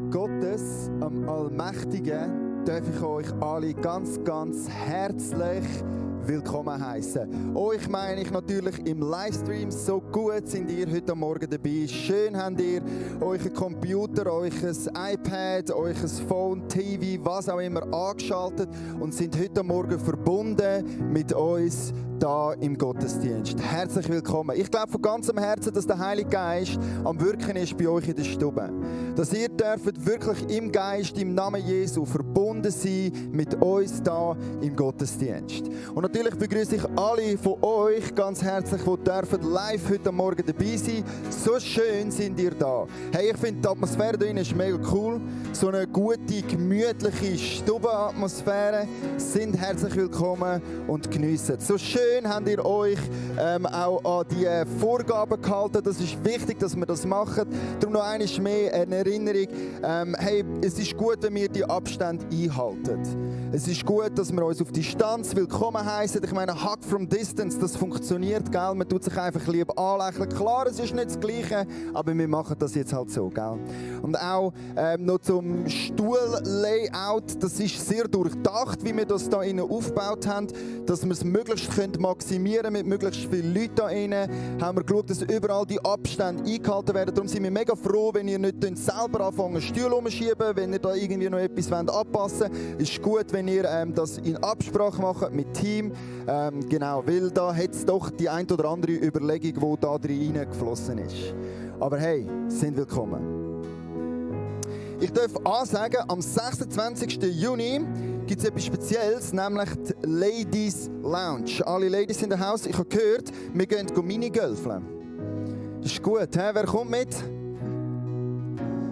Namen Gottes, am Allmächtigen, darf ich euch alle ganz, ganz herzlich willkommen heißen. Euch meine ich natürlich im Livestream. So gut sind ihr heute Morgen dabei. Schön habt ihr euren Computer, euer iPad, euer Phone, TV, was auch immer angeschaltet und sind heute Morgen verbunden mit uns da im Gottesdienst. Herzlich willkommen. Ich glaube von ganzem Herzen, dass der Heilige Geist am Wirken ist bei euch in der Stube. Dass ihr dürft wirklich im Geist, im Namen Jesu verbunden sein mit uns da im Gottesdienst. Und natürlich begrüße ich alle von euch ganz herzlich, die dürfen live heute Morgen dabei sein. So schön sind ihr da. Hey, ich finde die Atmosphäre hier ist mega cool. So eine gute, gemütliche Stubenatmosphäre. Sind herzlich willkommen und geniessen. So schön habt ihr euch auch an die Vorgaben gehalten. Das ist wichtig, dass wir das machen. Darum noch einmal mehr eine Erinnerung. Hey, es ist gut, wenn wir die Abstände einhalten. Es ist gut, dass wir uns auf Distanz willkommen heißen. Ich meine, Hug from Distance, das funktioniert, gell? Man tut sich einfach lieb anlächeln. Klar, es ist nicht das Gleiche, aber wir machen das jetzt halt so, gell? Und auch noch zum Stuhl-Layout. Das ist sehr durchdacht, wie wir das hier innen aufgebaut haben, dass wir es möglichst maximieren mit möglichst vielen Leuten hier innen. Haben wir geschaut, dass überall die Abstände eingehalten werden. Darum sind wir mega froh, wenn ihr nicht selber anfangen, Stühle umschieben, wenn ihr da irgendwie noch etwas anpassen wollt. Ist gut, wenn ihr das in Absprache macht mit Team. Genau, weil da hat es doch die ein oder andere Überlegung, die da reingeflossen ist. Aber hey, sind willkommen. Ich darf ansagen, am 26. Juni gibt es etwas Spezielles, nämlich die Ladies Lounge. Alle Ladies in der Haus, ich habe gehört, wir gehen Minigolfen. Das ist gut, he? Wer kommt mit?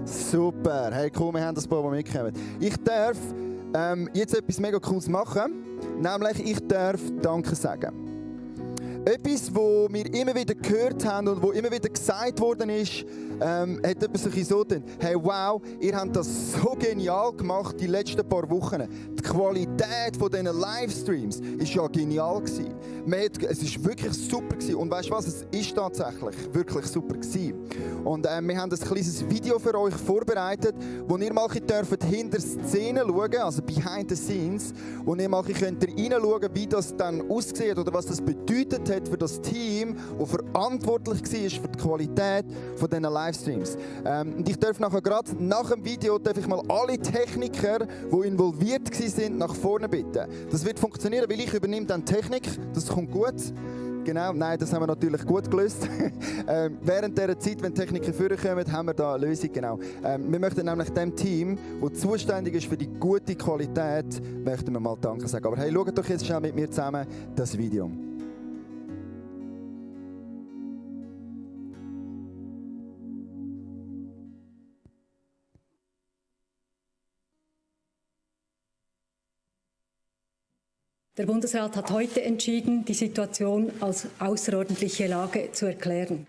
Super, hey cool, wir haben das paar, die mitkommen. Ich darf jetzt etwas mega Cooles machen, nämlich ich darf Danke sagen. Etwas, was wir immer wieder gehört haben und was immer wieder gesagt worden ist, hat etwas so getan. Hey, wow, ihr habt das so genial gemacht die letzten paar Wochen. Die Qualität von diesen Livestreams war ja genial gewesen. Es war wirklich super gewesen. Und weißt du was, es ist tatsächlich wirklich super gewesen. Und wir haben ein kleines Video für euch vorbereitet, wo ihr mal dürft hinter die Szene schauen, also behind the scenes, wo ihr mal könnt reinschauen, wie das dann aussieht oder was das bedeutet hat für das Team, das verantwortlich war für die Qualität von diesen Livestreams. Und ich darf nachher gerade nach dem Video darf ich mal alle Techniker, die involviert waren, nach vorne bitten. Das wird funktionieren, weil ich übernehme dann Technik. Das kommt gut. Genau, nein, das haben wir natürlich gut gelöst. Während dieser Zeit, wenn Techniker vorkommen, haben wir da eine Lösung. Genau. Wir möchten nämlich dem Team, das zuständig ist für die gute Qualität, möchten wir mal Danke sagen. Aber hey, schaut doch jetzt schnell mit mir zusammen das Video. Der Bundesrat hat heute entschieden, die Situation als außerordentliche Lage zu erklären.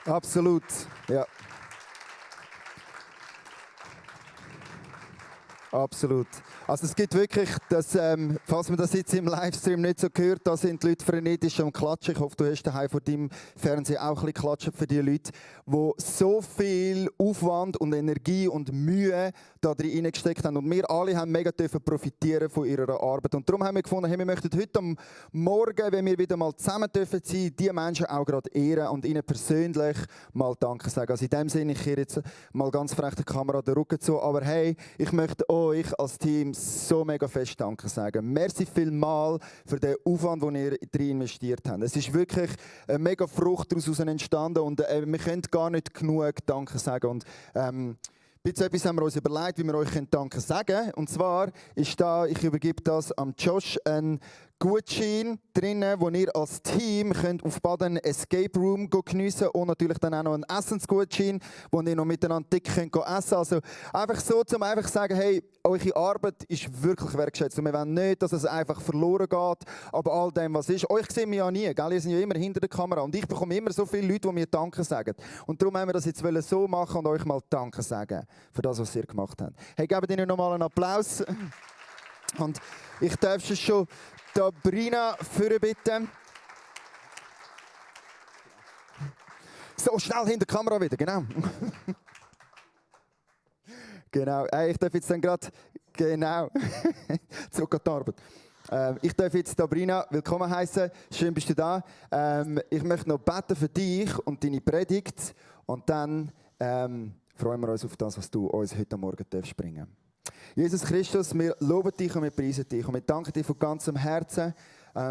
Absolut, ja. Absolut. Also es gibt wirklich, falls man das jetzt im Livestream nicht so hört, da sind die Leute frenetisch am Klatschen. Ich hoffe, du hast daheim vor deinem Fernseher auch ein bisschen klatschen für die Leute, die so viel Aufwand und Energie und Mühe da drin reingesteckt haben. Und wir alle haben mega profitieren von ihrer Arbeit. Und darum haben wir gefunden, hey, wir möchten heute am Morgen, wenn wir wieder mal zusammen dürfen sein, diese Menschen auch gerade ehren und ihnen persönlich mal Danke sagen. Also in dem Sinne, ich kehre jetzt mal ganz frech der Kamera den Rücken zu, aber hey, ich möchte euch als Team so mega fest Danke sagen. Merci vielmals für den Aufwand, den ihr drin investiert habt. Es ist wirklich eine mega Frucht daraus entstanden und wir können gar nicht genug Danke sagen. Und etwas haben wir uns überlegt, wie wir euch Danke sagen können. Und zwar ist da, ich übergebe das an Josh, ein Gutschein drinnen, wo ihr als Team könnt auf Baden Escape Room geniessen und natürlich dann auch noch einen Essensgutschein, wo ihr noch miteinander dick könnt essen. Also einfach so, um einfach sagen, hey, eure Arbeit ist wirklich wertgeschätzt. Und wir wollen nicht, dass es einfach verloren geht, aber all dem, was ist. Euch sehen wir ja nie, gell? Ihr seid ja immer hinter der Kamera und ich bekomme immer so viele Leute, die mir Danke sagen. Und darum haben wir das jetzt so machen und euch mal Danke sagen für das, was ihr gemacht habt. Hey, gebt ihnen nochmal einen Applaus. Und ich darf schon Sabrina führen, bitte. So, schnell hinter der Kamera wieder, genau. Genau, ich darf jetzt dann gerade, genau, zurück an die Arbeit. Ich darf jetzt Sabrina willkommen heißen. Schön bist du da. Ich möchte noch beten für dich und deine Predigt und dann freuen wir uns auf das, was du uns heute Morgen darfst bringen. Jesus Christus, wir loben dich und wir preisen dich und wir danken dir von ganzem Herzen.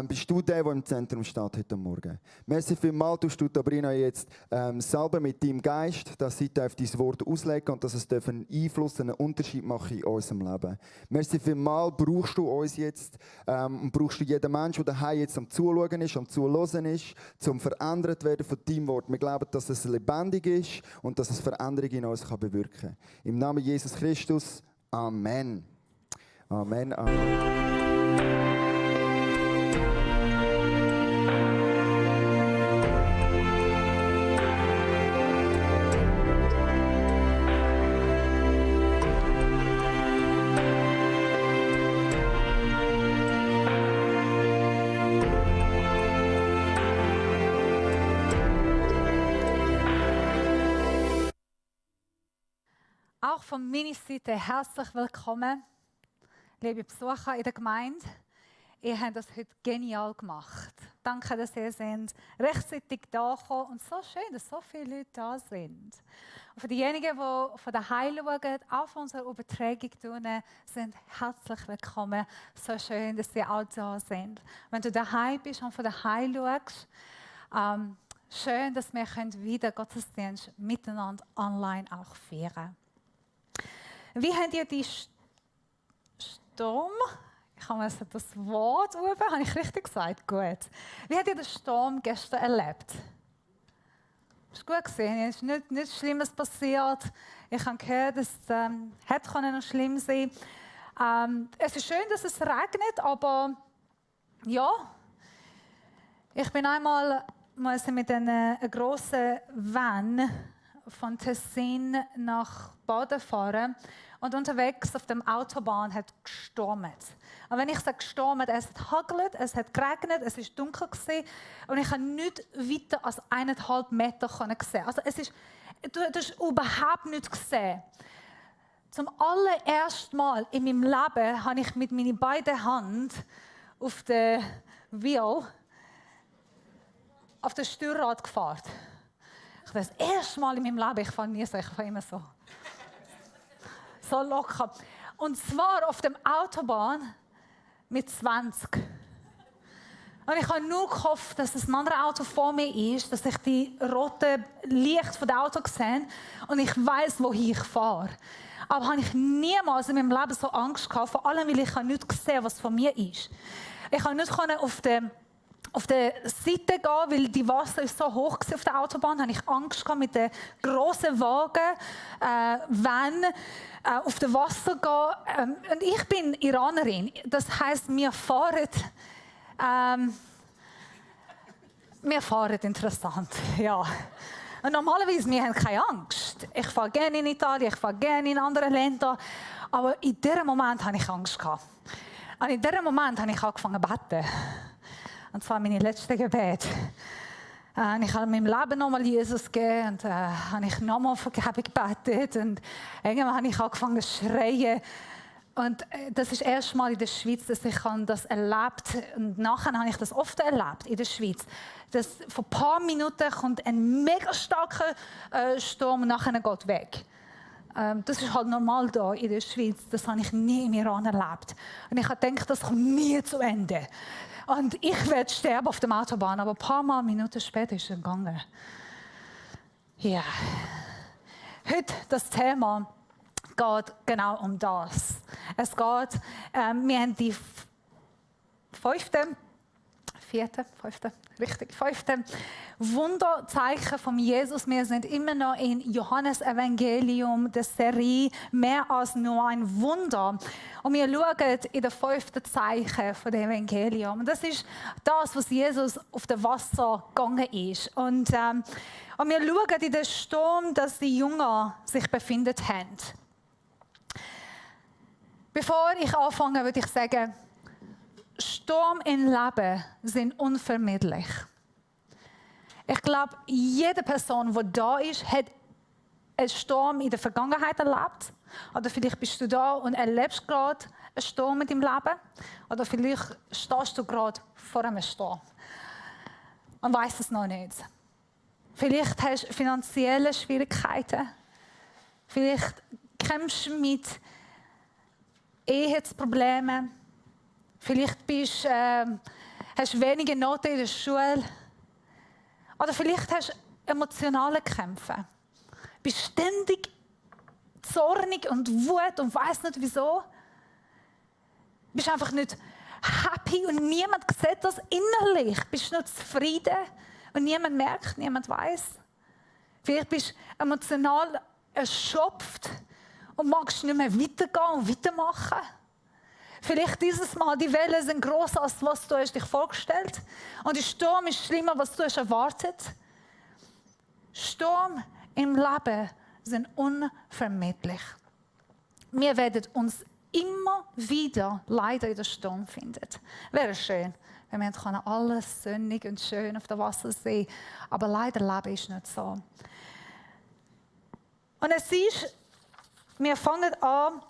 Bist du der im Zentrum steht heute Morgen. Merci vielmals, tust du Sabrina jetzt selber mit deinem Geist, dass sie dein Wort auslegen und dass es einen Einfluss, einen Unterschied machen in unserem Leben. Merci vielmals, brauchst du uns jetzt und brauchst du jeden Menschen, der daheim jetzt am Zuschauen ist, am Zuhören ist, zum verändert werden von deinem Wort. Wir glauben, dass es lebendig ist und dass es Veränderung in uns bewirken kann. Im Namen Jesus Christus. Amen. Amen. Amen. Auch von meiner Seite herzlich willkommen, liebe Besucher in der Gemeinde. Ihr habt das heute genial gemacht. Danke, dass ihr rechtzeitig da gekommen und so schön, dass so viele Leute da sind. Und für diejenigen, die von daheim schauen, auch von unserer Übertragung tun, sind herzlich willkommen. So schön, dass sie auch da sind. Wenn du daheim bist und von daheim schaust, schön, dass wir wieder Gottesdienst miteinander online auch feiern können. Wie habt ihr die Sturm? Ich habe also das Wort oben, habe ich richtig gesagt? Gut. Wie habt ihr den Sturm gestern erlebt? Ist gut gesehen, es ist nichts Schlimmes passiert. Ich habe gehört, es hätte noch schlimm sein können. Es ist schön, dass es regnet, aber ja. Ich bin einmal mit einer grossen Van von Tessin nach Baden fahren und unterwegs auf der Autobahn hat gestürmt. Und wenn ich sage gestürmt, es hat hagelt, es hat geregnet, es war dunkel gewesen, und ich habe nichts weiter als 1,5 Meter sehen. Also du hast überhaupt nichts gesehen. Zum allerersten Mal in meinem Leben habe ich mit meinen beiden Händen auf der Wheel, auf das Steuerrad gefahren. Das erste Mal in meinem Leben, ich fahre nie so, ich fahre immer so. So locker. Und zwar auf der Autobahn mit 20. Und ich habe nur gehofft, dass ein anderes Auto vor mir ist, dass ich die roten Lichter von dem Auto sehe und ich weiss, wohin ich fahre. Aber habe ich niemals in meinem Leben so Angst gehabt, vor allem, weil ich nicht gesehen habe, was von mir ist. Ich konnte nicht auf der Seite gehen, weil die Wasser ist so hoch war auf der Autobahn, hatte ich Angst gehabt, mit den grossen Wagen, Van, auf das Wasser gehen. Und ich bin Iranerin. Das heisst, wir fahren interessant. Ja. Und normalerweise, wir haben keine Angst. Ich fahre gerne in Italien, ich fahre gerne in andere Länder. Aber in diesem Moment hatte ich Angst. Und in diesem Moment habe ich angefangen zu beten. Und zwar meine letzte Gebet. Ich habe meinem Leben nochmal Jesus gegeben und habe ich nochmal Vergebung gebetet. Und irgendwann habe ich angefangen zu schreien. Und das ist das erste Mal in der Schweiz, dass ich das erlebt habe. Und nachher habe ich das oft erlebt in der Schweiz. Dass vor ein paar Minuten kommt ein mega starker Sturm und nachher geht weg. Das ist halt normal hier in der Schweiz. Das habe ich nie im Iran erlebt. Und ich habe gedacht, das kommt nie zu Ende. Und ich werde sterben auf der Autobahn. Aber ein paar Minuten später ist es gegangen. Ja. Heute das Thema geht genau um das. Es geht, wir haben die fünfte Wunderzeichen von Jesus. Wir sind immer noch in Johannes Evangelium, der Serie mehr als nur ein Wunder. Und wir schauen in der 5. Zeichen von dem Evangelium. Und das ist das, was Jesus auf dem Wasser gegangen ist. Und wir schauen in den Sturm, dass die Jünger sich befinden haben. Bevor ich anfange, würde ich sagen, Sturm im Leben sind unvermeidlich. Ich glaube, jede Person, die da ist, hat einen Sturm in der Vergangenheit erlebt. Oder vielleicht bist du da und erlebst gerade einen Sturm in deinem Leben. Oder vielleicht stehst du gerade vor einem Sturm und weißt es noch nicht. Vielleicht hast du finanzielle Schwierigkeiten. Vielleicht kämpfst du mit Eheproblemen. Vielleicht hast du wenige Noten in der Schule. Oder vielleicht hast du emotionale Kämpfe. Bist ständig zornig und wut und weiss nicht wieso. Bist einfach nicht happy und niemand sieht das innerlich. Bist nicht zufrieden und niemand merkt, niemand weiss. Vielleicht bist du emotional erschöpft und magst nicht mehr weitergehen und weitermachen. Vielleicht dieses Mal, die Wellen sind grosser, als was du dich vorgestellt hast. Und der Sturm ist schlimmer, was du erwartet hast. Sturm im Leben sind unvermeidlich. Wir werden uns immer wieder leider in den Sturm finden. Wäre schön, wenn wir alles sonnig und schön auf dem Wasser sehen. Aber leider Leben ist nicht so. Und es ist, wir fangen an.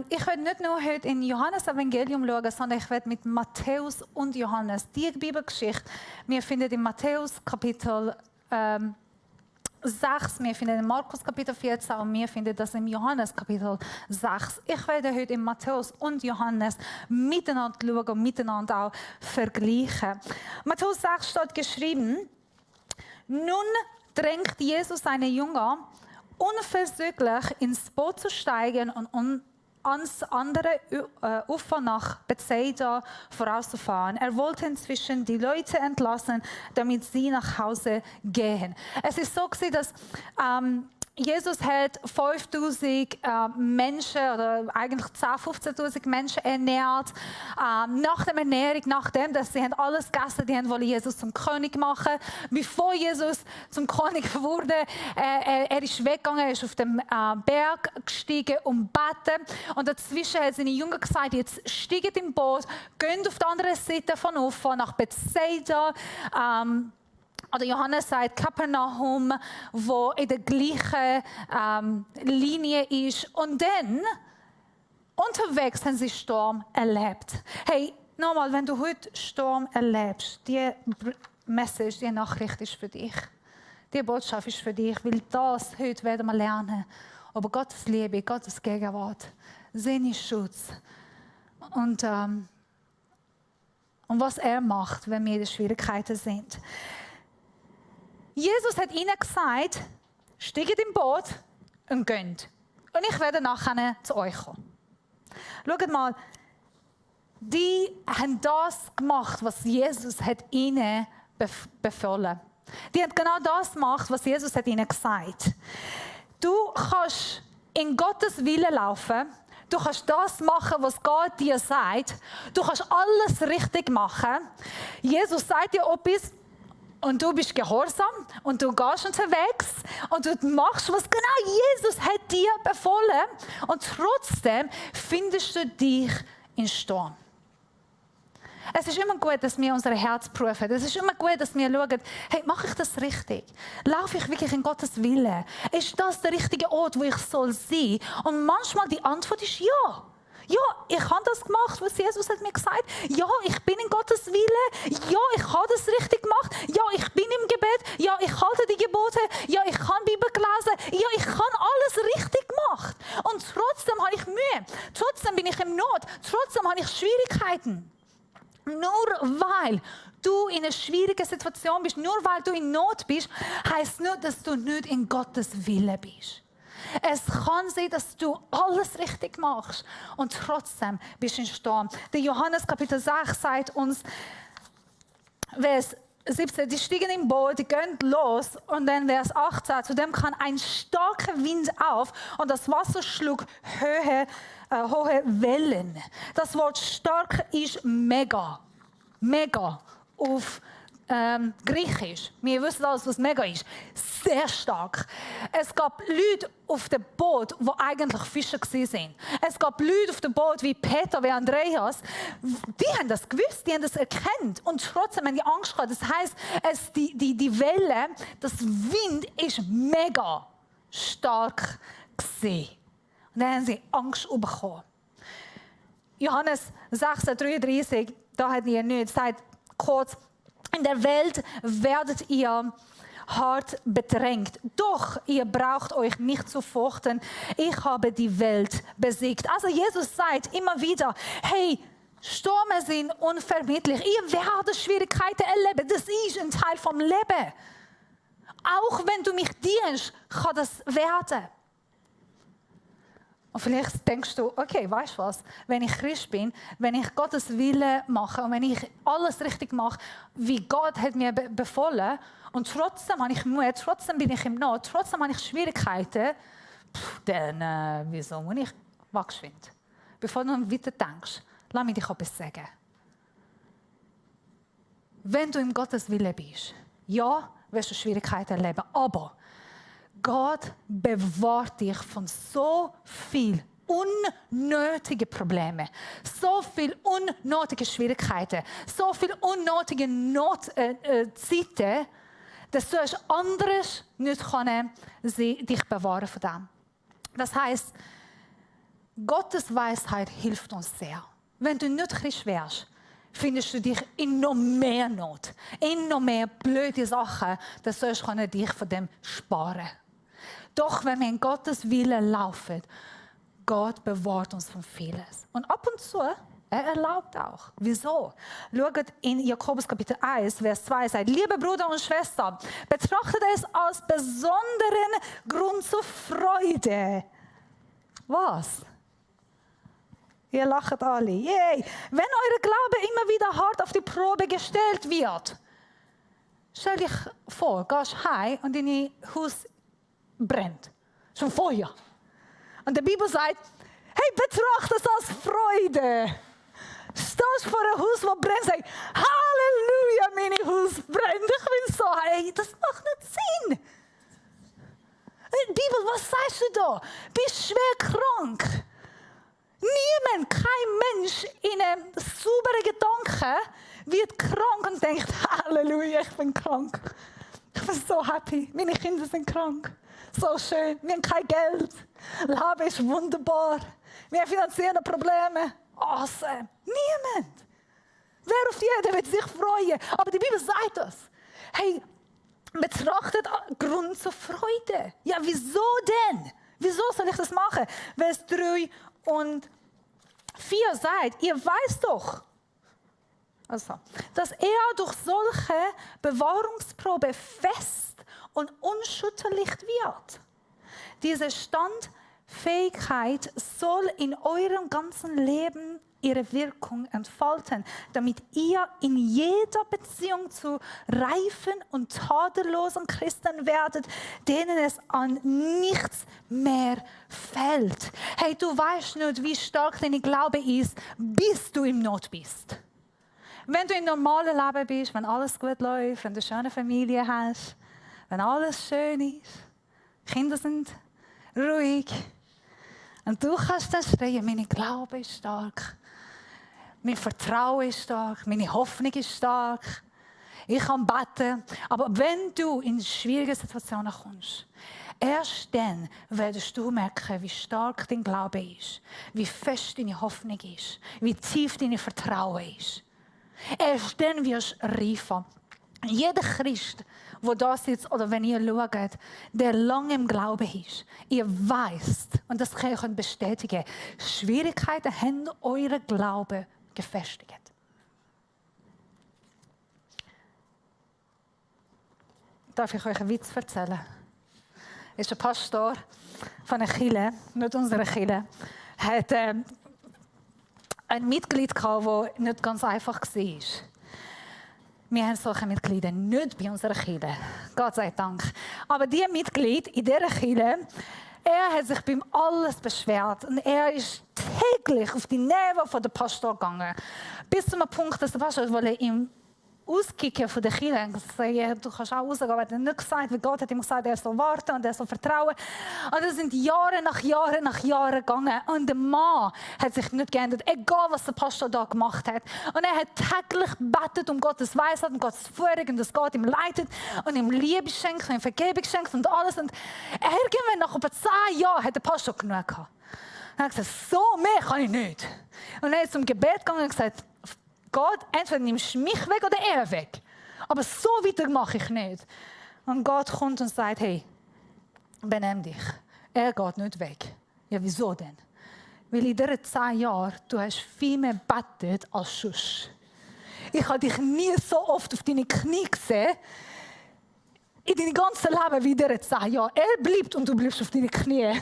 Ich werde nicht nur heute in Johannes Evangelium schauen, sondern ich werde mit Matthäus und Johannes die Bibelgeschichte. Wir finden in Matthäus Kapitel 6, wir finden in Markus Kapitel 14 und wir finden das in Johannes Kapitel 6. Ich werde heute in Matthäus und Johannes miteinander schauen und miteinander auch vergleichen. Matthäus 6 steht geschrieben: Nun drängt Jesus seine Jünger, unverzüglich ins Boot zu steigen und ans andere Ufer nach Bethsaida vorauszufahren. Er wollte inzwischen die Leute entlassen, damit sie nach Hause gehen. Es ist so gewesen, dass Jesus hat 5000 Menschen oder eigentlich 10.000, 15.000 Menschen ernährt. Nach der Ernährung, nachdem dass sie alles gegessen, die wollten Jesus zum König machen. Bevor Jesus zum König wurde, er ist weggegangen, er ist auf den Berg gestiegen und beten. Und dazwischen hat seine Jünger gesagt: Jetzt steigt im Boot, geht auf die andere Seite von Ufer nach Bethsaida. Oder Johannes sagt Kapernaum, wo in der gleichen Linie ist. Und dann, unterwegs haben sie Sturm erlebt. Hey, nochmal, wenn du heute Sturm erlebst, die Message, die Nachricht ist für dich. Die Botschaft ist für dich, weil das heute werden wir lernen. Aber Gottes Liebe, Gottes Gegenwart, seine Schutz. Und was er macht, wenn wir in Schwierigkeiten sind. Jesus hat ihnen gesagt: Steigt im Boot und geht. Und ich werde nachher zu euch kommen. Schaut mal, die haben das gemacht, was Jesus hat ihnen befohlen. Die haben genau das gemacht, was Jesus hat ihnen gesagt. Du kannst in Gottes Wille laufen. Du kannst das machen, was Gott dir sagt. Du kannst alles richtig machen. Jesus sagt dir etwas und du bist gehorsam und du gehst unterwegs und du machst, was genau Jesus hat dir befohlen und trotzdem findest du dich in Sturm. Es ist immer gut, dass wir unser Herz prüfen. Es ist immer gut, dass wir schauen, hey, mache ich das richtig? Laufe ich wirklich in Gottes Wille? Ist das der richtige Ort, wo ich soll sein? Und manchmal die Antwort ist ja. Ja, ich habe das gemacht, was Jesus hat mir gesagt. Ja, ich bin in Gottes Wille. Ja, ich habe das richtig gemacht. Ja, ich bin im Gebet. Ja, ich halte die Gebote. Ja, ich kann Bibel lesen. Ja, ich habe alles richtig gemacht. Und trotzdem habe ich Mühe. Trotzdem bin ich in Not. Trotzdem habe ich Schwierigkeiten. Nur weil du in einer schwierigen Situation bist, nur weil du in Not bist, heisst nicht, dass du nicht in Gottes Wille bist. Es kann sein, dass du alles richtig machst und trotzdem bist du in Sturm. Der Johannes Kapitel 6 sagt uns, Vers 17, die stiegen im Boot, die gehen los und dann Vers 18, zudem kam ein starker Wind auf und das Wasser schlug hohe Wellen. Das Wort stark ist mega. Mega auf Griechisch. Wir wissen alles, was mega ist. Sehr stark. Es gab Leute auf dem Boot, die eigentlich Fischer waren. Es gab Leute auf dem Boot wie Peter, wie Andreas. Die haben das gewusst, die haben das erkannt. Und trotzdem haben die Angst gehabt. Das heisst, die Welle, das Wind ist mega stark gewesen. Und dann haben sie Angst bekommen. Johannes 16,33, da hat ihr nicht, sagt kurz, in der Welt werdet ihr hart bedrängt. Doch ihr braucht euch nicht zu fürchten. Ich habe die Welt besiegt. Also Jesus sagt immer wieder, hey, Stürme sind unvermeidlich. Ihr werdet Schwierigkeiten erleben. Das ist ein Teil vom Leben. Auch wenn du mich dienst, kann das werden. Und vielleicht denkst du, okay, weißt du was, wenn ich Christ bin, wenn ich Gottes Wille mache und wenn ich alles richtig mache, wie Gott hat mir befohlen und trotzdem habe ich Mühe, trotzdem bin ich im Not, trotzdem habe ich Schwierigkeiten, dann wieso muss ich? Wach geschwind. Bevor du weiter denkst, lass mich dich etwas sagen. Wenn du im Gottes Wille bist, ja, wirst du Schwierigkeiten erleben, aber Gott bewahrt dich von so viel unnötige Probleme, so viel unnötige Schwierigkeiten, so viel unnötige Zeiten, dass du anderes nicht dich bewahren von dem. Das heisst, Gottes Weisheit hilft uns sehr. Wenn du nicht Christ wärst, findest du dich in noch mehr Not, in noch mehr blöde Sachen, dass du dich von dem sparen. Doch wenn wir in Gottes Wille laufen, Gott bewahrt uns von vieles. Und ab und zu, er erlaubt auch. Wieso? Schaut in Jakobus Kapitel 1, Vers 2, sagt, liebe Brüder und Schwestern, betrachtet es als besonderen Grund zur Freude. Was? Ihr lacht alle. Yay. Wenn euer Glaube immer wieder hart auf die Probe gestellt wird. Stell dich vor, gehst heim und dein Haus brennt. Schon Feuer. Und die Bibel sagt, hey, betrachte es als Freude. Stehst vor einem Haus, das brennt, sagst, Halleluja, mein Haus brennt. Ich bin so, hey, das macht nicht Sinn. Bibel, was sagst du da? Bist schwer krank. Niemand, kein Mensch in einem sauberen Gedanken wird krank und denkt, Halleluja, ich bin krank. Ich bin so happy, meine Kinder sind krank. So schön, wir haben kein Geld. Leben ist wunderbar. Wir haben finanzielle Probleme. Awesome. Niemand. Wer auf die Erde wird sich freuen? Aber die Bibel sagt das. Hey, betrachtet Grund zur Freude. Ja, wieso denn? Wieso soll ich das machen? Vers 3 und 4 sagt, ihr weißt doch, also, dass er durch solche Bewahrungsprobe fest und unschütterlich wird. Diese Standfähigkeit soll in eurem ganzen Leben ihre Wirkung entfalten, damit ihr in jeder Beziehung zu reifen und tadellosen Christen werdet, denen es an nichts mehr fällt. Hey, du weißt nicht, wie stark dein Glaube ist, bis du im Not bist. Wenn du im normalen Leben bist, wenn alles gut läuft, wenn du eine schöne Familie hast, wenn alles schön ist, Kinder sind ruhig und du kannst dann schreien, mein Glaube ist stark, mein Vertrauen ist stark, meine Hoffnung ist stark, ich kann beten. Aber wenn du in schwierige Situationen kommst, erst dann wirst du merken, wie stark dein Glaube ist, wie fest deine Hoffnung ist, wie tief dein Vertrauen ist. Erst dann wirst du reifer. Jeder Christ, der da sitzt, oder wenn ihr schaut, der lange im Glauben ist, ihr weißt, und das kann ich euch bestätigen, Schwierigkeiten haben euren Glauben gefestigt. Darf ich euch einen Witz erzählen? Ist ein Pastor von einer Kirche, nicht unserer Kirche, hat ein Mitglied gehabt, das nicht ganz einfach war. Wir haben solche Mitglieder nicht bei unserer Kirche, Gott sei Dank. Aber dieses Mitglied in dieser Kirche, er hat sich beim alles beschwert und er ist täglich auf die Nerven von dem Pastor gegangen. Bis zu einem Punkt, dass der Pastor ihm auskicken von der Kirche und sagen, du kannst auch rausgehen, aber er hat nicht gesagt, weil Gott hat ihm gesagt, er soll warten und er soll vertrauen. Und das sind Jahre nach Jahren gegangen und der Mann hat sich nicht geändert, egal was der Pastor da gemacht hat. Und er hat täglich gebetet um Gottes Weisheit und Gottes Führung und dass Gott ihm leitet und ihm Liebe schenkt und ihm Vergebung schenkt und alles. Und irgendwann nach etwa 10 Jahren hat der Pastor genug gehabt. Er hat gesagt, so mehr kann ich nicht. Und er ist zum Gebet gegangen und gesagt, Gott, entweder nimmst du mich weg oder er weg. Aber so weiter mache ich nicht. Und Gott kommt und sagt, hey, benimm dich. Er geht nicht weg. Ja, wieso denn? Weil in diesen 10 Jahren, du hast viel mehr gebetet als sonst. Ich habe dich nie so oft auf deine Knie gesehen, in deinem ganzen Leben wie in diesen 10 Jahren. Er bleibt und du bleibst auf deine Knie.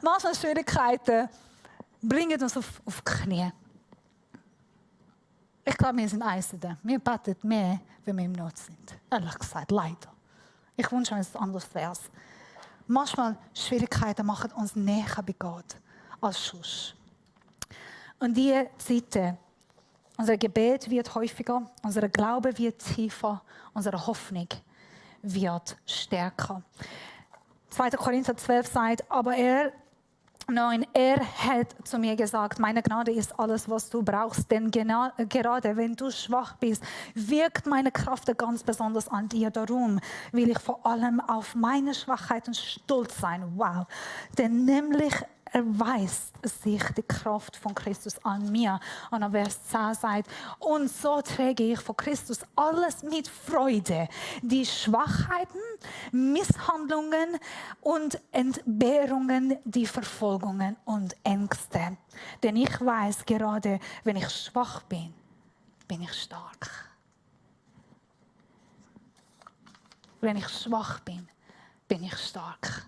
Manchmal Schwierigkeiten bringen uns auf die Knie. Ich glaube, wir sind Eisende. Wir beten mehr, wenn wir im Not sind. Ehrlich gesagt, leider. Ich wünsche mir, dass es anders wäre. Manchmal Schwierigkeiten machen uns näher bei Gott als sonst. Und diese Zeiten, unser Gebet wird häufiger, unser Glaube wird tiefer, unsere Hoffnung wird stärker. 2. Korinther 12 sagt, aber er hat zu mir gesagt, meine Gnade ist alles, was du brauchst, denn gerade wenn du schwach bist, wirkt meine Kraft ganz besonders an dir. Darum will ich vor allem auf meine Schwachheiten stolz sein. Wow. Denn nämlich erweist sich die Kraft von Christus an mir. Und Vers 10 sagt, und so träge ich vor Christus alles mit Freude. Die Schwachheiten, Misshandlungen und Entbehrungen, die Verfolgungen und Ängste. Denn ich weiß, gerade wenn ich schwach bin, bin ich stark. Wenn ich schwach bin, bin ich stark.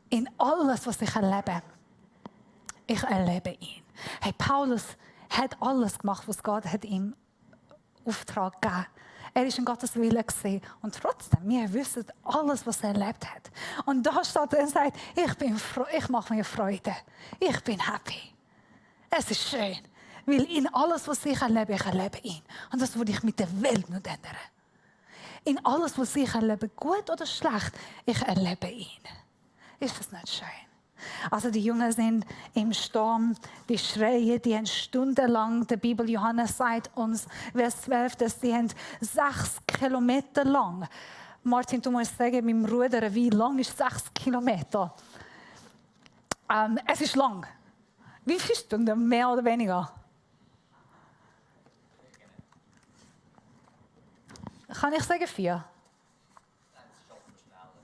In alles, was ich erlebe ihn. Hey, Paulus hat alles gemacht, was Gott hat ihm Auftrag gegeben. Er war in Gottes Wille gesehen und trotzdem, wir wissen alles, was er erlebt hat. Und da steht er und sagt, ich mache mir Freude, ich bin happy. Es ist schön, weil in alles, was ich erlebe ihn. Und das würde ich mit der Welt nicht ändern. In alles, was ich erlebe, gut oder schlecht, ich erlebe ihn. Ist das nicht schön? Also die Jünger sind im Sturm, die schreien, die haben stundenlang, der Bibel Johannes sagt uns, Vers 12, dass sie 6 Kilometer lang. Martin, du musst sagen, mit dem Rudern, wie lang ist 6 Kilometer? Es ist lang. Wie viele Stunden, mehr oder weniger? Kann ich sagen 4?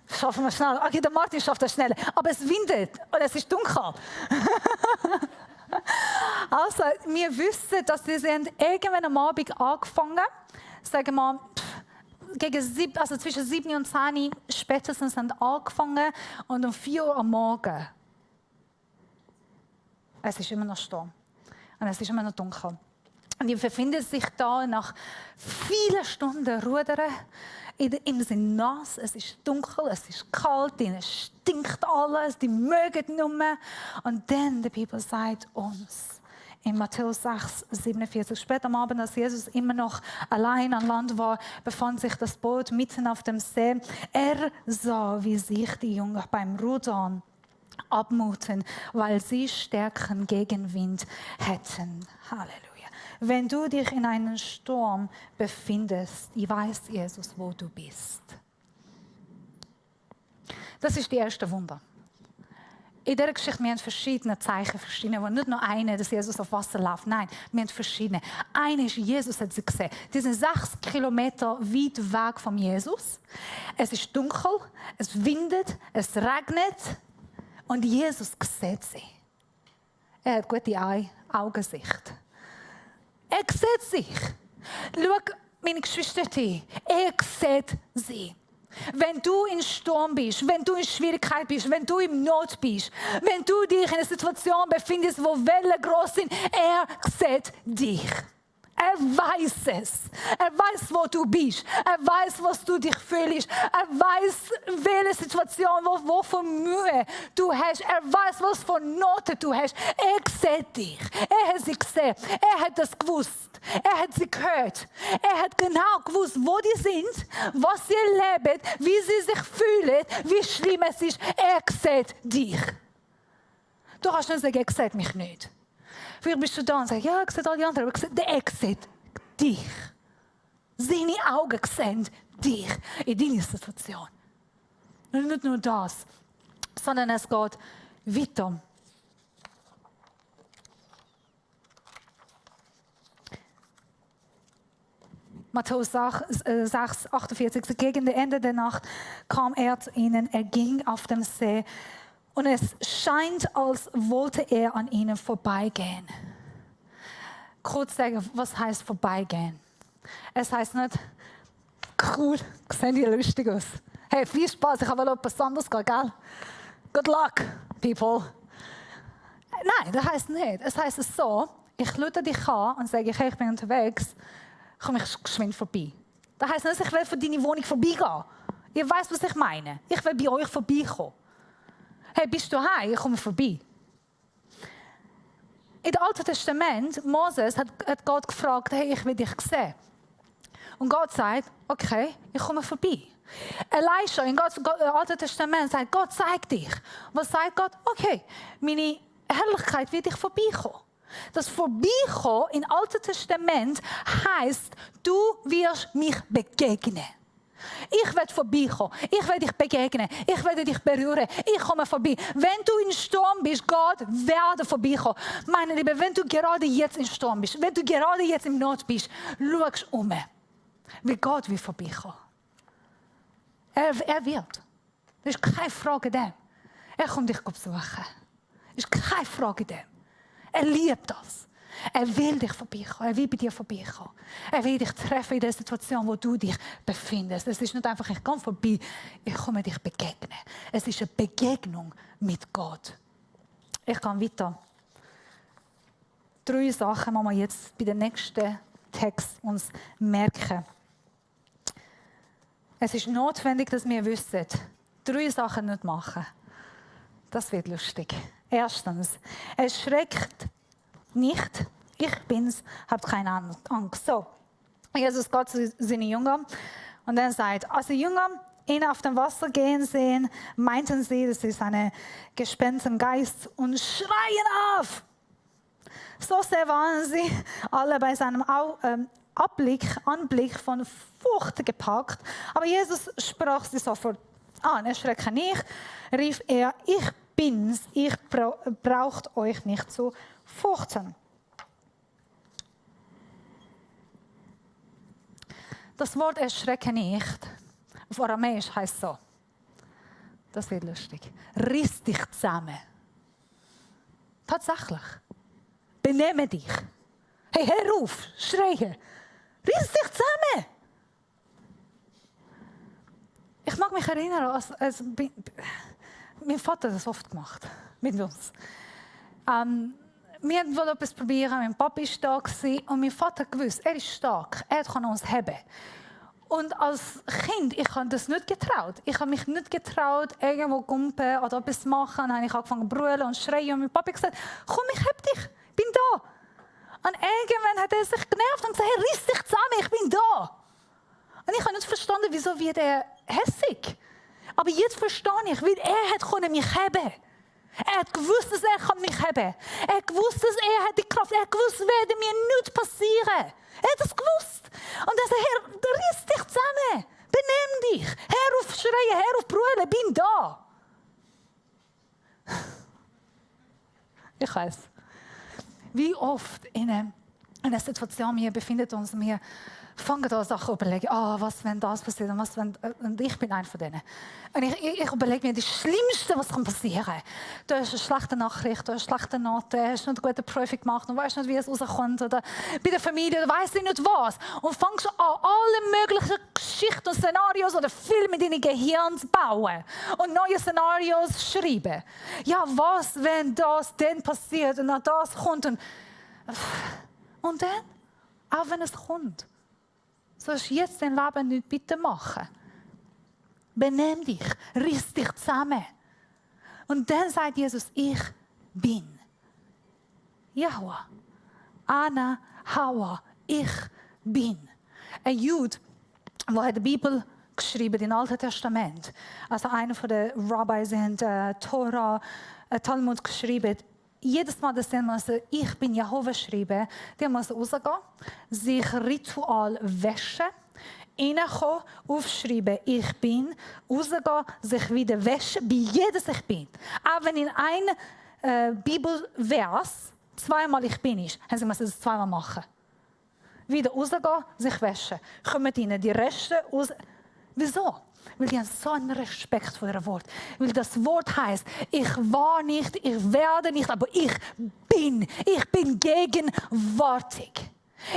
Schaffen wir schnell. Okay, der Martin schafft das schneller. Aber es windet und es ist dunkel. Also, wir wissen, dass sie irgendwann am Abend angefangen haben. Sagen wir, zwischen 7 und 10 spätestens haben angefangen und um 4 Uhr am Morgen. Es ist immer noch Sturm. Und es ist immer noch dunkel. Und die befinden sich da nach vielen Stunden Rudern. Ihnen sind nass, es ist dunkel, es ist kalt, ihnen stinkt alles, die mögen nicht mehr. Und dann, die Bibel sagt uns, in Matthäus 6, 47. Spät am Abend, als Jesus immer noch allein an Land war, befand sich das Boot mitten auf dem See. Er sah, wie sich die Jünger beim Rudern abmuten, weil sie stärkeren Gegenwind hätten. Halleluja. Wenn du dich in einem Sturm befindest, ich weiß, Jesus, wo du bist. Das ist die erste Wunder. In dieser Geschichte, wir haben verschiedene Zeichen, verschiedene, nicht nur eine, dass Jesus auf Wasser läuft. Nein, wir haben verschiedene. Eine ist, Jesus hat sie gesehen. Die sind 6 Kilometer weit weg von Jesus. Es ist dunkel, es windet, es regnet und Jesus sieht sie. Er hat gute Augensicht. Er sieht sich. Schau, meine Geschwister, er sieht sie. Wenn du in Sturm bist, wenn du in Schwierigkeit bist, wenn du in Not bist, wenn du dich in einer Situation befindest, wo Wellen groß sind, er sieht dich. Er weiß es. Er weiß, wo du bist. Er weiß, was du dich fühlst. Er weiß, welche Situation, wo von Mühe du hast. Er weiß, was von Noten du hast. Er sieht dich. Er hat sie gesehen. Er hat das gewusst. Er hat sie gehört. Er hat genau gewusst, wo die sind, was sie erleben, wie sie sich fühlen, wie schlimm es ist. Er sieht dich. Du kannst nicht sagen, er sieht mich nicht. Vielleicht bist du da und sagst, ja, ich sehe all die anderen, aber er sieht dich. Seine Augen sehen dich in deiner Situation. Und nicht nur das, sondern es geht weiter. Matthäus 6, 48. Gegen das Ende der Nacht kam er zu ihnen, er ging auf dem See und es scheint, als wollte er an ihnen vorbeigehen. Kurz sagen, was heißt vorbeigehen? Es heißt nicht, cool, sehen die lustig aus. Hey, viel Spaß, ich habe etwas anderes gehen, gell? Good luck, people. Nein, das heißt nicht. Es heißt so, ich lade dich an und sage, hey, ich bin unterwegs, komme ich geschwind vorbei. Das heisst nicht, ich will von deiner Wohnung vorbeigehen. Ihr weißt, was ich meine. Ich will bei euch vorbeikommen. Hey, bist du heim? Ich komme vorbei. In dem Alten Testament, Moses hat Gott gefragt, hey, ich will dich sehen. Und Gott sagt, okay, ich komme vorbei. Elisha im Alten Testament sagt, Gott zeigt dich. Was sagt Gott? Okay, meine Herrlichkeit wird dich vorbeikommen. Das Vorbeikommen im Alten Testament heisst, du wirst mich begegnen. Ich werde vorbeikommen. Ich werde dich begegnen. Ich werde dich berühren. Ich komme vorbei. Wenn du in Sturm bist, Gott werde vorbeikommen. Meine Liebe, wenn du gerade jetzt in Sturm bist, wenn du gerade jetzt in Not bist, schau um. Wie Gott will vorbeikommen. Er wird. Das ist keine Frage dem. Er kommt dich besuchen. Das ist keine Frage dem. Er liebt das. Er will dich vorbeikommen. Er will bei dir vorbeikommen. Er will dich treffen in der Situation, wo du dich befindest. Es ist nicht einfach, ich komme vorbei, ich komme dich begegnen. Es ist eine Begegnung mit Gott. Ich gehe weiter. 3 Sachen müssen wir jetzt bei dem nächsten Text uns merken. Es ist notwendig, dass wir wissen, 3 Sachen nicht machen. Das wird lustig. Erstens, erschreckt nicht, ich bin's, habt keine Angst. So, Jesus geht zu seinen Jüngern und dann sagt, als die Jünger ihn auf dem Wasser gehen sehen, meinten sie, das ist ein Gespenstengeist und schreien auf. So sehr waren sie alle bei seinem Anblick von Furcht gepackt. Aber Jesus sprach sie sofort an. Erschrecke nicht, rief er, ich bin's, ich braucht euch nicht zu fürchten. Das Wort erschrecke nicht, auf Aramäisch heißt so, das wird lustig, riss dich zusammen. Tatsächlich. Benehme dich. Hey, hör auf, schreie. Riss dich zusammen. Ich mag mich erinnern, als mein Vater hat das oft gemacht mit uns. Wir wollten etwas probieren, mein Papa war da und mein Vater gewusst, er ist stark, er kann uns heben. Und als Kind, ich habe das nicht getraut. Ich habe mich nicht getraut, irgendwo gumpen oder etwas machen. Dann habe ich angefangen zu brüllen und schreien und mein Papa gesagt, komm, ich heb dich, ich bin da. Und irgendwann hat er sich genervt und gesagt, hey, riss dich zusammen, ich bin da. Und ich habe nicht verstanden, wieso wird er hässig. Aber jetzt verstehe ich, weil er hat mich haben. Er hat gewusst, dass er mich haben kann. Er hat gewusst, dass er hat die Kraft. Er hat gewusst, es werde mir nichts passieren. Er hat es gewusst. Und er sagt, Herr, riss dich zusammen. Benimm dich. Hör auf schreien, hör auf brüllen, bin da. Ich weiß, wie oft in einer Situation wir befinden uns, wir fangen da Sachen zu überlegen, was, wenn das passiert und was, wenn, und ich bin einer von denen. Und ich überlege mir das Schlimmste, was passieren kann. Du hast eine schlechte Nachricht, du hast schlechte Noten, du hast nicht eine gute Prüfung gemacht und weißt nicht, wie es rauskommt, oder bei der Familie, du weißt nicht was. Und fängst an, alle möglichen Geschichten und Szenarios oder Filme in deinem Gehirn zu bauen und neue Szenarios zu schreiben. Ja, was, wenn das dann passiert und dann das kommt und dann, auch wenn es kommt. Sollst du jetzt dein Leben nicht bitte machen. Benimm dich, riss dich zusammen. Und dann sagt Jesus, ich bin. Jahwe, Ana, Hawa, ich bin. Ein Jude, der die Bibel geschrieben, im Alten Testament, also einer der Rabbis in Torah, Talmud geschrieben. Jedes Mal, dass sie ich bin Jehova schreiben, die müssen rausgehen, sich ritual waschen, reinkommen, aufschreiben, ich bin, rausgehen, sich wieder waschen, bei jedem ich bin. Auch wenn in einem Bibelvers zweimal ich bin ist, haben sie müssen das zweimal machen. Wieder rausgehen, sich waschen. Kommen ihnen die Reste raus. Wieso? Weil die haben so einen Respekt vor dem Wort. Weil das Wort heißt, ich war nicht, ich werde nicht, aber ich bin. Ich bin gegenwärtig.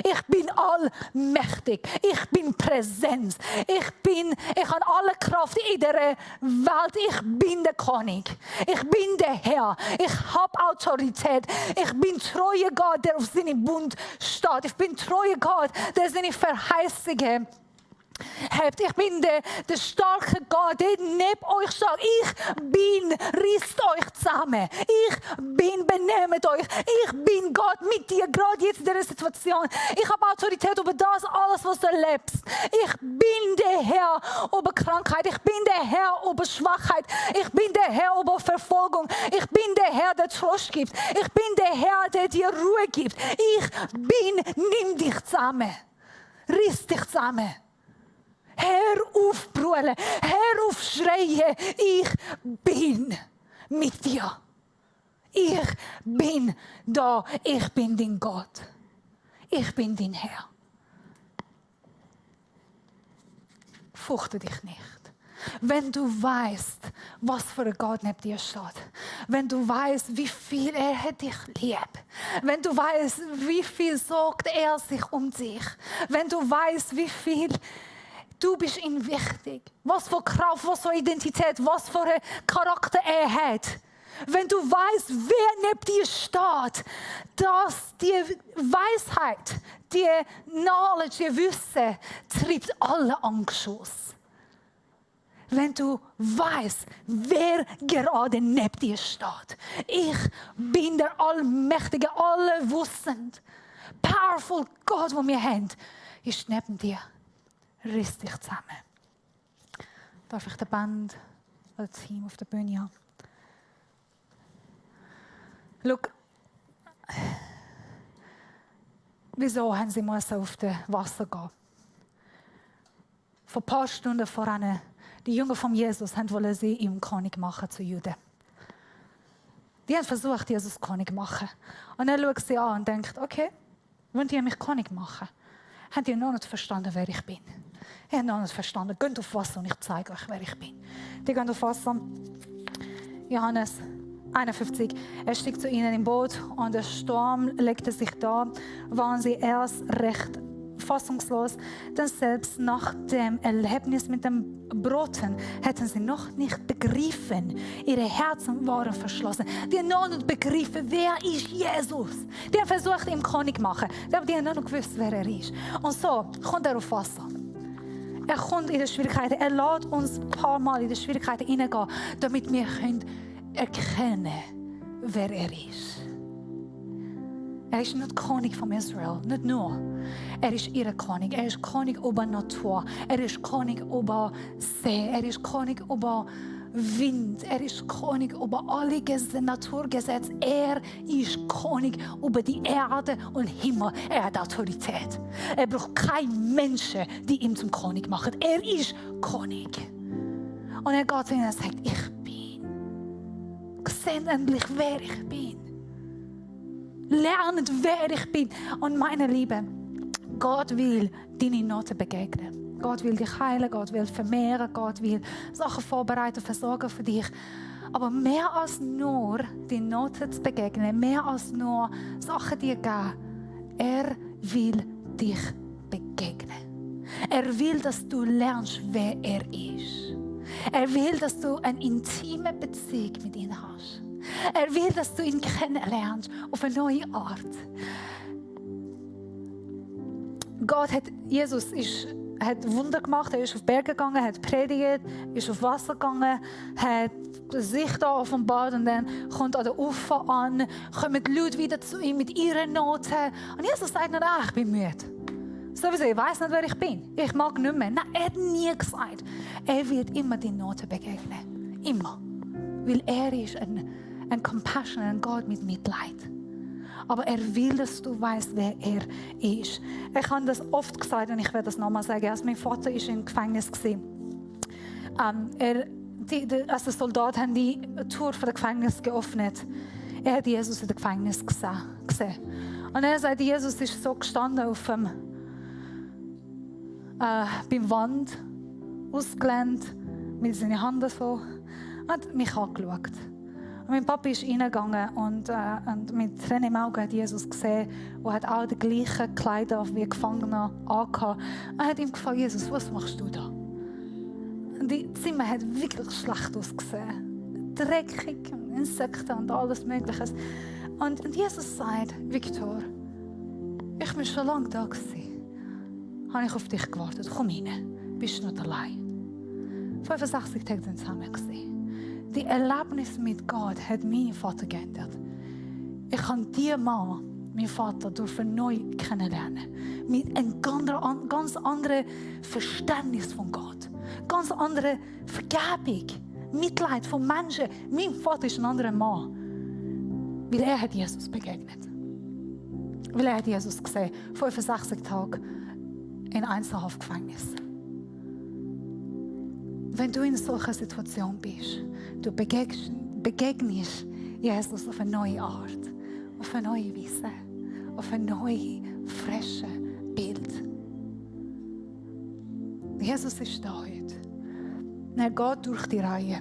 Ich bin allmächtig. Ich bin Präsenz. Ich habe alle Kraft in der Welt. Ich bin der König. Ich bin der Herr. Ich habe Autorität. Ich bin treuer Gott, der auf seinen Bund steht. Ich bin treuer Gott, der seine Verheißungen habt. Ich bin der starke Gott, der neben euch steht. Ich bin, risst euch zusammen. Ich bin, benehmt euch. Ich bin Gott mit dir, gerade jetzt in dieser Situation. Ich habe Autorität über das alles, was du erlebst. Ich bin der Herr über Krankheit. Ich bin der Herr über Schwachheit. Ich bin der Herr über Verfolgung. Ich bin der Herr, der Trost gibt. Ich bin der Herr, der dir Ruhe gibt. Ich bin, nimm dich zusammen. Riss dich zusammen. Hör auf brüllen, hör auf schreien, ich bin mit dir. Ich bin da, ich bin dein Gott. Ich bin dein Herr. Fürchte dich nicht. Wenn du weißt, was für ein Gott neben dir steht, wenn du weißt, wie viel er hat dich lieb, wenn du weißt, wie viel sorgt er sich um dich, wenn du weißt, wie viel du bist ihm wichtig. Was für Kraft, was für Identität, was für einen Charakter er hat. Wenn du weißt, wer neben dir steht, dass die Weisheit, die Knowledge, die Wissen, treibt alle Angst. Wenn du weißt, wer gerade neben dir steht. Ich bin der allmächtige, allwissende, powerful Gott, den wir haben, ist neben dir. Riss dich zusammen. Darf ich den Band oder das Team auf der Bühne haben? Schau, wieso haben sie auf das Wasser gehen? Vor ein paar Stunden voran, die Jünger von Jesus wollten sie ihm König machen zu Juden. Die haben versucht, Jesus König zu machen. Und er schaut sie an und denkt, okay, wollen die mich König machen? Haben die noch nicht verstanden, wer ich bin? Ich habe noch nicht verstanden. Geht auf Wasser und ich zeige euch, wer ich bin. Die gehen auf Wasser. Johannes 51. Er stieg zu ihnen im Boot und der Sturm legte sich da. Waren sie erst recht fassungslos, denn selbst nach dem Erlebnis mit dem Broten hätten sie noch nicht begriffen. Ihre Herzen waren verschlossen. Die haben noch nicht begriffen, wer ist Jesus. Die haben versucht, ihn König zu machen, aber die haben noch nicht gewusst, wer er ist. Und so kommt er auf Wasser. Er kommt in die Schwierigkeiten. Er lässt uns ein paar Mal in die Schwierigkeiten hineingehen, damit wir erkennen können, wer er ist. Er ist nicht König von Israel, nicht nur. Er ist ihr König. Er ist König über Natur. Er ist König über See. Er ist König über Wind. Er ist König über alle Naturgesetze. Er ist König über die Erde und Himmel. Er hat Autorität. Er braucht keinen Menschen, die ihn zum König machen. Er ist König. Und er geht zu ihnen und sagt, ich bin. Seht endlich, wer ich bin. Lernt, wer ich bin. Und meine Lieben, Gott will deine Noten begegnen. Gott will dich heilen, Gott will vermehren, Gott will Sachen vorbereiten, versorgen für dich. Aber mehr als nur die Noten zu begegnen, mehr als nur Sachen dir geben, er will dich begegnen. Er will, dass du lernst, wer er ist. Er will, dass du eine intime Beziehung mit ihm hast. Er will, dass du ihn kennenlernst auf eine neue Art. Jesus hat Wunder gemacht, er ist auf Berge gegangen, hat predigt, ist auf Wasser gegangen, hat sich da offenbart und dann kommt an der Ufer an, kommen die Leute wieder zu ihm mit ihren Noten. Und Jesus sagt nicht, ich bin müde. Sowieso, ich weiss nicht, wer ich bin. Ich mag nicht mehr. Nein, er hat nie gesagt. Er wird immer die Noten begegnen. Immer. Weil er ist ein compassionate Gott mit Mitleid. Aber er will, dass du weißt, wer er ist. Ich habe das oft gesagt und ich werde das nochmal sagen. Als mein Vater ist im Gefängnis war, als die Soldaten haben die Tür von dem Gefängnis geöffnet. Er hat Jesus in dem Gefängnis gesehen. Und er sagt, Jesus ist so gestanden auf dem beim Wand, ausgelehnt, mit seinen Händen so, und hat mich angeschaut. Und mein Papa ist reingegangen und mit Tränen im Auge hat Jesus gesehen und hat auch die gleichen Kleider wie Gefangener angehabt. Er hat ihm gefragt, Jesus, was machst du da? Und die Zimmer hat wirklich schlecht ausgesehen. Dreckig, Insekten und alles Mögliche. Und Jesus sagt, Viktor, ich bin schon lange da gewesen. Habe ich auf dich gewartet. Komm rein. Bist du nicht allein. 65 Tage sind zusammen gewesen. Die Erlebnis mit Gott hat meinen Vater geändert. Ich kann diesen Mann, meinen Vater, neu kennenlernen. Mit einem ganz anderen Verständnis von Gott. Ganz andere Vergebung. Mitleid von Menschen. Mein Vater ist ein anderer Mann. Weil er hat Jesus begegnet. Weil er hat Jesus gesehen. 65 Tage in Einzelhaftgefängnis. Wenn du in solcher Situation bist, du begegnest Jesus auf eine neue Art, auf eine neue Weise, auf ein neues, frisches Bild. Jesus ist da heute. Er geht durch die Reihe.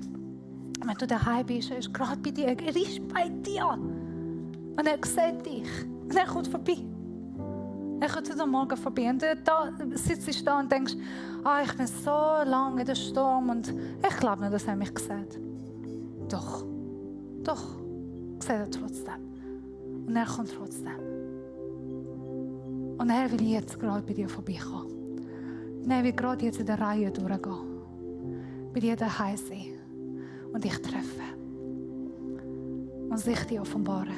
Wenn du daheim bist, er ist gerade bei dir. Er ist bei dir. Und er sieht dich. Und er kommt vorbei. Er kommt heute Morgen vorbei. Und da sitzt du da und denkst, ich bin so lange in der Sturm und ich glaube nicht, dass er mich sieht. Doch, sieht er trotzdem. Und er kommt trotzdem. Und er will jetzt gerade bei dir vorbeikommen. Und er will gerade jetzt in der Reihe durchgehen. Bei dir daheim sein. Und dich treffen. Und sich dir offenbaren.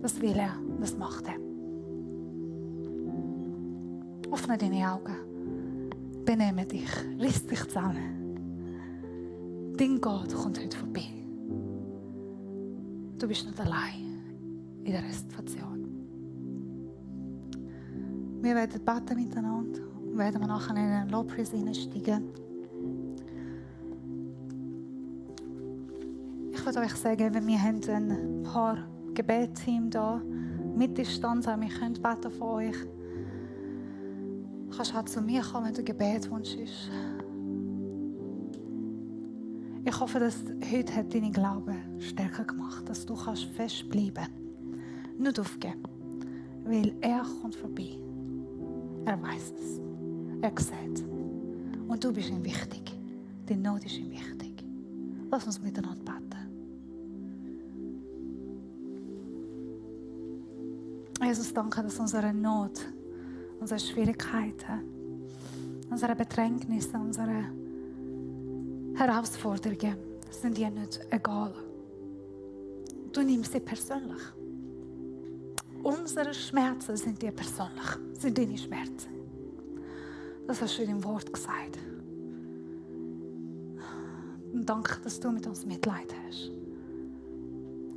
Das will er, das macht er. Öffne deine Augen. Benehme dich. Riss dich zusammen. Dein Gott kommt heute vorbei. Du bist nicht allein in der Situation. Wir werden beten miteinander und werden wir nachher in einen Lobpreis hineinsteigen. Ich würde euch sagen, wir haben ein paar Gebetsteam da mit Distanz, wir können beten für euch. Du kannst auch zu mir kommen, wenn du Gebetwunsch ist. Ich hoffe, dass heute hat deinen Glauben stärker gemacht, dass du kannst festbleiben, nicht aufgeben, weil er kommt vorbei. Er weiß es, er sieht. Und du bist ihm wichtig, deine Not ist ihm wichtig. Lass uns miteinander beten. Jesus, danke, dass unsere Not, unsere Schwierigkeiten, unsere Bedrängnisse, unsere Herausforderungen sind dir nicht egal. Du nimmst sie persönlich. unsere Schmerzen sind dir persönlich, sind deine Schmerzen. Das hast du in deinem Wort gesagt. Und danke, dass du mit uns Mitleid hast.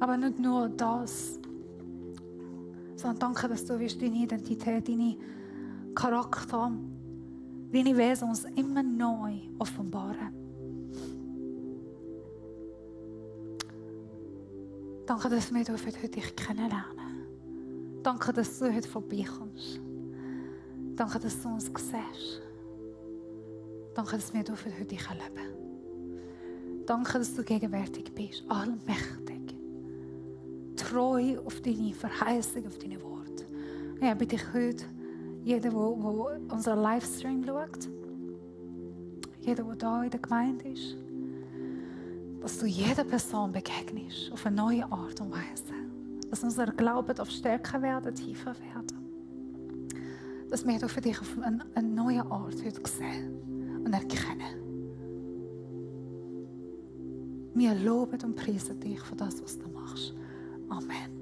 Aber nicht nur das, sondern danke, dass du deine Identität, deine Charakter, deine Wesen uns immer neu offenbaren. Danke, dass wir heute dich kennenlernen. Danke, dass du heute vorbeikommst. Danke, dass du uns siehst. Danke, dass wir heute dich erleben. Danke, dass du gegenwärtig bist, allmächtig, treu auf deine Verheißung, auf deine Worte. Ja, bitte ich heute, jeder, der unseren Livestream schaut, jeder, der hier in der Gemeinde ist, dass du jeder Person begegnest, auf eine neue Art und Weise. Dass unser Glaube stärker werden, tiefer werden. Dass wir für dich auf eine neue Art heute sehen und erkennen. Wir loben und preisen dich für das, was du machst. Amen.